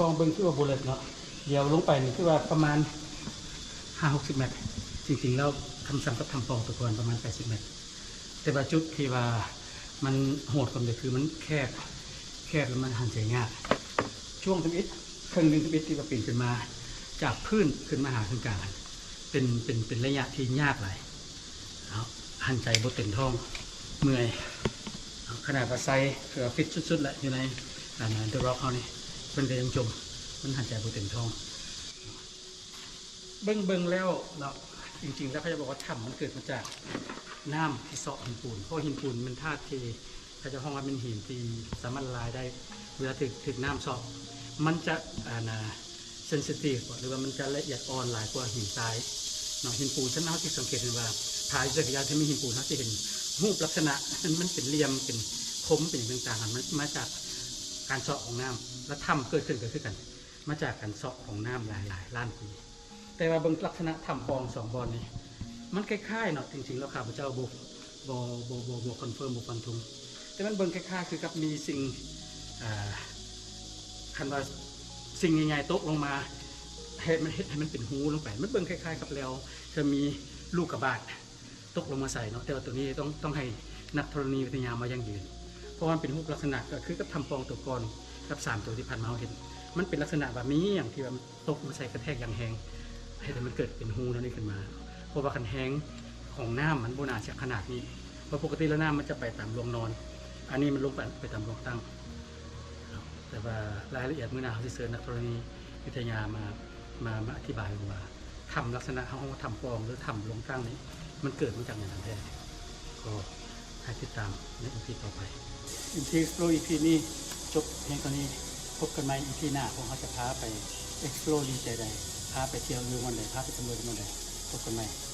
ລອງເບິ່ງ ຄືວ່າບໍ່ເລິກເນາະ, ດຽວລົງໄປນີ້ຄືວ່າປະມານຫ້າຫົກສິບແມັດ. ຈິງໆແລ້ວ ຖ້ຳຊຳກັບຖ້ຳປ່ອງຕົວກ່ອນປະມານແປດສິບແມັດ, ແຕ່ວ່າຈຸດທີ່ວ່າມັນໂຫດກວ່ານີ້ຄືມັນແຄບ, ແຄບແລ້ວມັນຫັນໃຈຍາກ. ຊ່ວງທຳອິດ ເຄິ່ງໜຶ່ງທຳອິດທີ່ວ່າປີນຂຶ້ນມາຈາກພື້ນຂຶ້ນມາຫາເຄິ່ງກາງຫັ້ນ ເປັນ ເປັນ ເປັນໄລຍະທີ່ຍາກຫຼາຍ. ເອົາ ຫັນໃຈບໍ່ເຕັມທ້ອງ ເມື່ອຍ. ເອົາ ຂະໜາດວ່າໃສ່ເສື້ອຟິດສຸດໆແຫຼະ ຢູ່ໃນອັນ The Rock ເຮົານີ້ ເພິ່ນກໍຍັງຈົ່ມ, ມັນຫັນໃຈບໍ່ເຕັມທ້ອງ. ເບິ່ງ ເບິ່ງແລ້ວເນາະ ຈິງໆແລ້ວເຂົາເຈົ້າບອກວ່າຖ້ຳມັນເກີດມາຈາກນ້ຳທີ່ເຊາະຫີນປູນ, ເພາະຫີນປູນແມ່ນທາດທີ່ ເຂົາເຈົ້າຮ້ອງວ່າແມ່ນຫີນທີ່ສາມາດລະລາຍໄດ້ ເວລາຖືກ ຖືກນ້ຳເຊາະ ມັນຈະ ອັນນ່າ sensitive ເນາະ ຫຼືວ່າມັນຈະລະອຽດອ່ອນຫຼາຍກວ່າຫີນຊາຍເນາະ. ຫີນປູນ ຄັນເຮົາຊິສັງເກດເຫັນວ່າ ຖ້າຢູ່ໃສກະຢາທີ່ມີຫີນປູນ ເຮົາຊິເຫັນຮູບລັກສະນະ ມັນ ມັນເປັນຫຼ່ຽມ ເປັນຄົມ ເປັນຫຍັງຕ່າງໆ ມັນມາຈາກການເຊາະຂອງນ້ຳ. ແລະ ຖ້ຳເກີດຂຶ້ນກໍຄືກັນ ມາຈາກການເຊາະຂອງນ້ຳຫຼາຍໆລ້ານປີ. ແຕ່ວ່າເບິ່ງລັກສະນະຖ້ຳປ່ອງສອງບ່ອນນີ້ ມັນຄ້າຍໆເນາະ. ຈິງໆແລ້ວຂ້າພະເຈົ້າບໍ່ ບໍ່ ບໍ່ ບໍ່ ບໍ່ຄອນເຟີມ ບໍ່ຟັນທຸງ, ແຕ່ມັນເບິ່ງຄ້າຍໆຄືກັບມີສິ່ງ ອ່າ ຄັນວ່າສິ່ງໃຫຍ່ໆຕົກລົງມາ ເຮັດ ມັນເຮັດໃຫ້ມັນເປັນຮູລົງໄປ. ມັນເບິ່ງຄ້າຍໆກັບແລ້ວຈະມີລູກກະບາດຕົກລົງມາໃສ່ເນາະ, ແຕ່ວ່າໂຕນີ້ຕ້ອງ ຕ້ອງໃຫ້ນັກທໍລະນີວິທະຍາມາຢັ້ງຢືນ ເພາະວ່າມັນເປັນຮູບລັກສະນະກໍຄືກັບຖ້ຳປ່ອງຕົວກ່ອນ ກັບສາມໂຕທີ່ຜ່ານມາເຮົາເຫັນ. ມັນເປັນລັກສະນະວ່າມີຫຍັງທີ່ວ່າ ຕົກມາໃສ່ກະແທກຢ່າງແຮງ ເຮັດໃຫ້ມັນເກີດເປັນຮູແນວນີ້ຂຶ້ນມາ. ເພາະວ່າຄັນແຮງຂອງນ້ຳມັນບໍ່ໜ້າຈະຂະໜາດນີ້, ເພາະປົກກະຕິແລ້ວນ້ຳມັນຈະໄປຕາມລວງນອນ, ອັນນີ້ມັນລົງໄປ ໄປຕາມລວງຕັ້ງ. ແຕ່ວ່າລາຍລະອຽດມື້ໜ້າເຮົາຊິເຊີນນັກທໍລະນີວິທະຍາມາ ມາ ມາອະທິບາຍວ່າ ຖ້ຳລັກສະນະເຮົາ ເຮົາວ່າຖ້ຳປ່ອງ ຫຼືຖ້ຳລວງຕັ້ງນີ້ ມັນເກີດມາຈາກຫຍັງກັນແທ້. ກໍໃຫ້ຕິດຕາມໃນອີພີຕໍ່ໄປ. ອີພີ Explore ອີພີນີ້ຈົບພຽງເທົ່ານີ້. ພົບກັນໃໝ່ອີພີໜ້າ, ພວກເຮົາຈະພາໄປ Explore ຢູ່ໃຈໃດ, ພາໄປທ່ຽວຢູ່ບ່ອນໃດ, ພາໄປສຳຫຼວດຢູ່ບ່ອນໃດ. ພົບກັນໃໝ່.